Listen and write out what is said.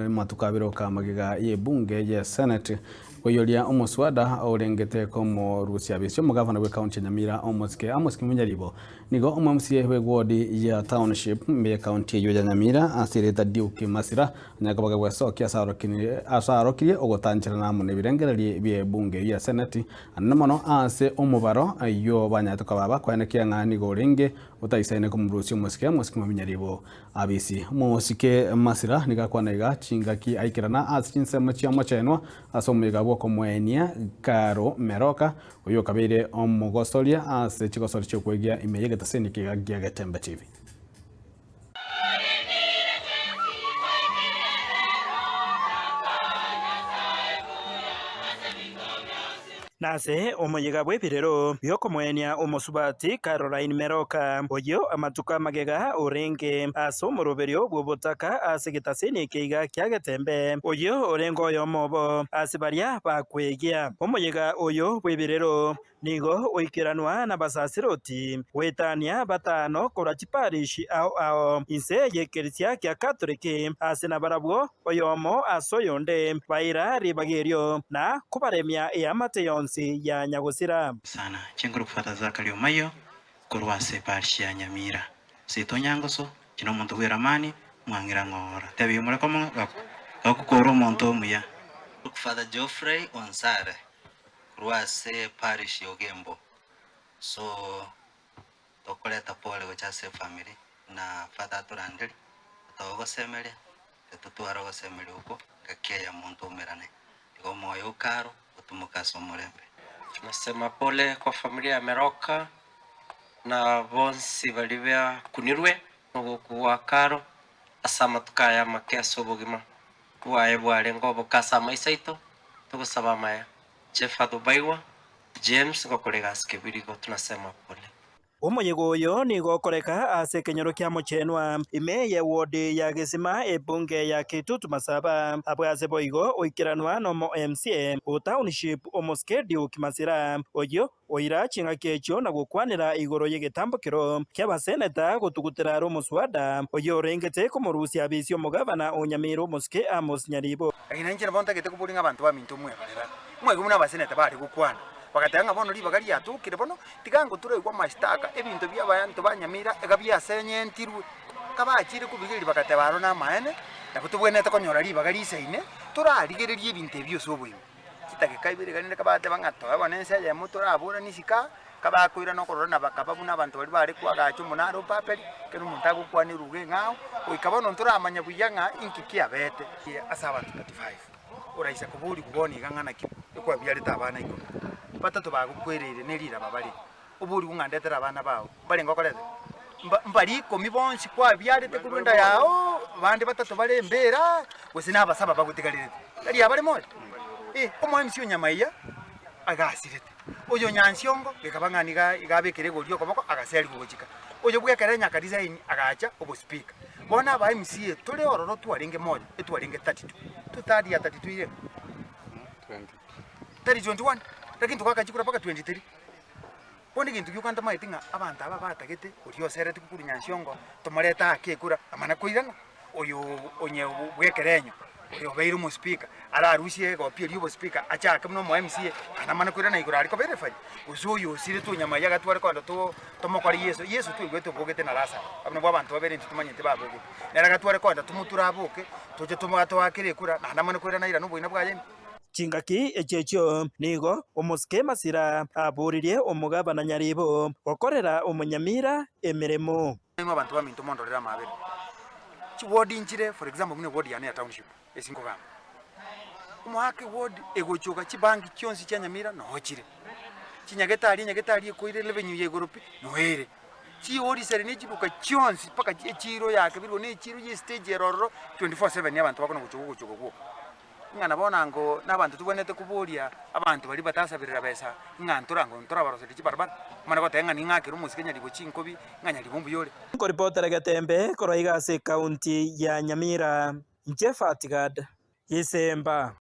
Amatuko abere oka magega y'ebunge ye Senate koiyoria omoswada orengete komorusia abisi omogavana bw'ekaunti ya Nyamira omosike Amos Kimunyaribo. Nigo omo-MCA bw'ewodi ya Township y'ekaunti eyio ya Nyamira ase erieta Duke Masira onye kobaga gwesokia ase ase arokirie ogotancherana amo nebirengererio bi'ebunge eyio ya Senate anene mono ase omobaro oyio banyarete koba bakoenekia ng'a nigo orenge otaisaine komorusia omosike Amos Kimunyaribo. Abisi, omosike Masira nigo akwana iga, Chingaki aikerana ase chinsemo chi'omochenwa ase omoyega bw'okomoenia Karo Meroka, oyio okabeire omogosoria ase chigosori chi'okwegia ime y'egetaseni kiga gia Getembe TV. Nase omoyega bw'ebirero bi'okomoenia omosubati Caroline Meroka, oyio amatuko amagega orenge ase omoroberio bw'obotaka ase egetaseni ekeiga kia Getembe, oyio orenge oyomo obo ase baria bakwegia. Omoyega oyo bw'ebirero nigo oikeranwa nabasasiroti goetania batano korwa chiparish ao ao inse y'ekerisia kia Katoliki, ase nabarabwo oyomo ase oyonde, baira ribaga erio, na kobaremia eamate yonsi ya nyagosira. Sana chinguru Father Zachary Omayio korwa ase eparish ya Nyamira. Seito Nyangoso, inche nomonto bw'eramani, mwang'ira ng'ora. Tebia omore komo ng'a gakokora omonto omuya. Father Geoffrey Onsare korwa ase eparish ya Ogembo. So tokoreta pole gocha ase efamiri na Father atoranderie, atoe ogosemeria, Totware ogosemeria okwo ngaki eyemo ntoumerane, igo omoyo o karo otumoke ase omorembe. Nasema pole kwa familia ya Meroka na bonsi baria bakunirwe nogokwa gwa Karo ase amatuko aya amake ase obogima bwaye bwarenge oboke ase amaiso aito, togosaba amaya. Jeff Athubaigwa, James ngokora egasi kebirigo tunasema pole. Omoyega oyo nigo okoreka ase ekenyoro kia Mochenwa, ime ye ward ya Gesima ebunge ya Kitutu Masaba. Abwo ase boigo oikeranwa nomo MCA o Township Omosike Duke Masira, oyio oira ching'aki echio na gokwanera igoro y'egetambokero ki'abaseneta gotugutera are omoswada oyio orengete komorusia abisi omogavana o Nyamira Omosike Amos Nyaribo. Lakini nainche nabo ntagete koboria ng'a abanto baminto mwerorera, mwaigwa buna abaseneta bare gokwana, bagateba ng'a bono ribaga riatokire bono, Tiga ngotoraigwe amashtaka, ebinto bi'abanto ba nyamira iga biasenyentirwe. Kabachire kobigereria bagateba aro namaene, nabo tobwenerete konyora ribaga risaine, torarigererie ebinto ebi ase oboime. Chidakika ibere iga rende kabateba ng'a toe bono ense eyemo toraboranie isiko aa, kabakoirana okorora na bakaba buna abanto baria bare koagacha omonara o Babeli, ekero omonto agokwana eruga eng'ao, goika bono ntoramanya buya ng'a inki kiabete. Ase abanto 35. Oraisa koborigwa bono iga ng'a naki ekwabiarete abana ikomi, batato bagokwereire ne riraba bare, oborigwe ng'a ndetere abana bao, mbarenge okorete? Mba mbari ikomi bonsi kwabiarete korwa enda yao, bande batato bare embera, gose nabasaba bagotigarerete? Tari abare moyo? Eh, omoemisi o nyamaiya agasirete, oyo nyansiongo gekaba ng'a niga iga abekire egori okoboko agaserigwa gochika, oyo bwekere nyakarisaini agacha obospeaker. Bono aba MCA tore ororo twarenge moyo, etwarenge 32. To third ya 32 ire tari 21 lakini togaka chikura mpaka 23. Bono egento gioka ntomaeti ng'a abanto aba batagete oria osereti korwa Nyansiongo tomorete ake ekura amana koirana oyo onye bwekerenyo oyo obeire omospeaker ararusie egopi eria obospeaker achake buna omo MCA naende amane koirana igoro aria koba ereferee gose oyo osirete onyamaiyo agatware kogenda to tomokore Yeso, Yeso twaigwete obogete na Lazaro, abwo nabwo abanto babere intwe tomanyete babogete. Nere agatware kogenda tomoture aboke, toche tomo toakere ekura, naende amane koirana airane oboina bwaye ime. Chingaki echio echio nigo omosike Masira aboririe omogabana Nyaribo gokorera omonyamira emeremo. Nainwe abanto baminto mondorere amaabera. Chiward nchire, for example buna eward yane ya township ase nkogamba. Omoaka eward egochoka chibank chionsi chia Nyamira noo chire. Chinyagetari enyagetari ekoire revenue ya igoro pi noo ere. Chihoriseri ne chiduka chionsi mpaka echiro ya Kebirigo ne echiro ya estage ere ororo 24/7 abanto bakona gochoka ogochoka gwoka. Ng'a nabo nango nabanto tobwenerete koboria abanto baria batasaberera besa ng'a ntorango ntorabaroserie chibarabara, omanye goteba ng'a ning'akere omosike nyaribo chinkobi ng'a nyaribo mbuya ore. Nkoripotera Getembe korwa iga ase ekaunti ya Nyamira, inche Fatgad Gisemba.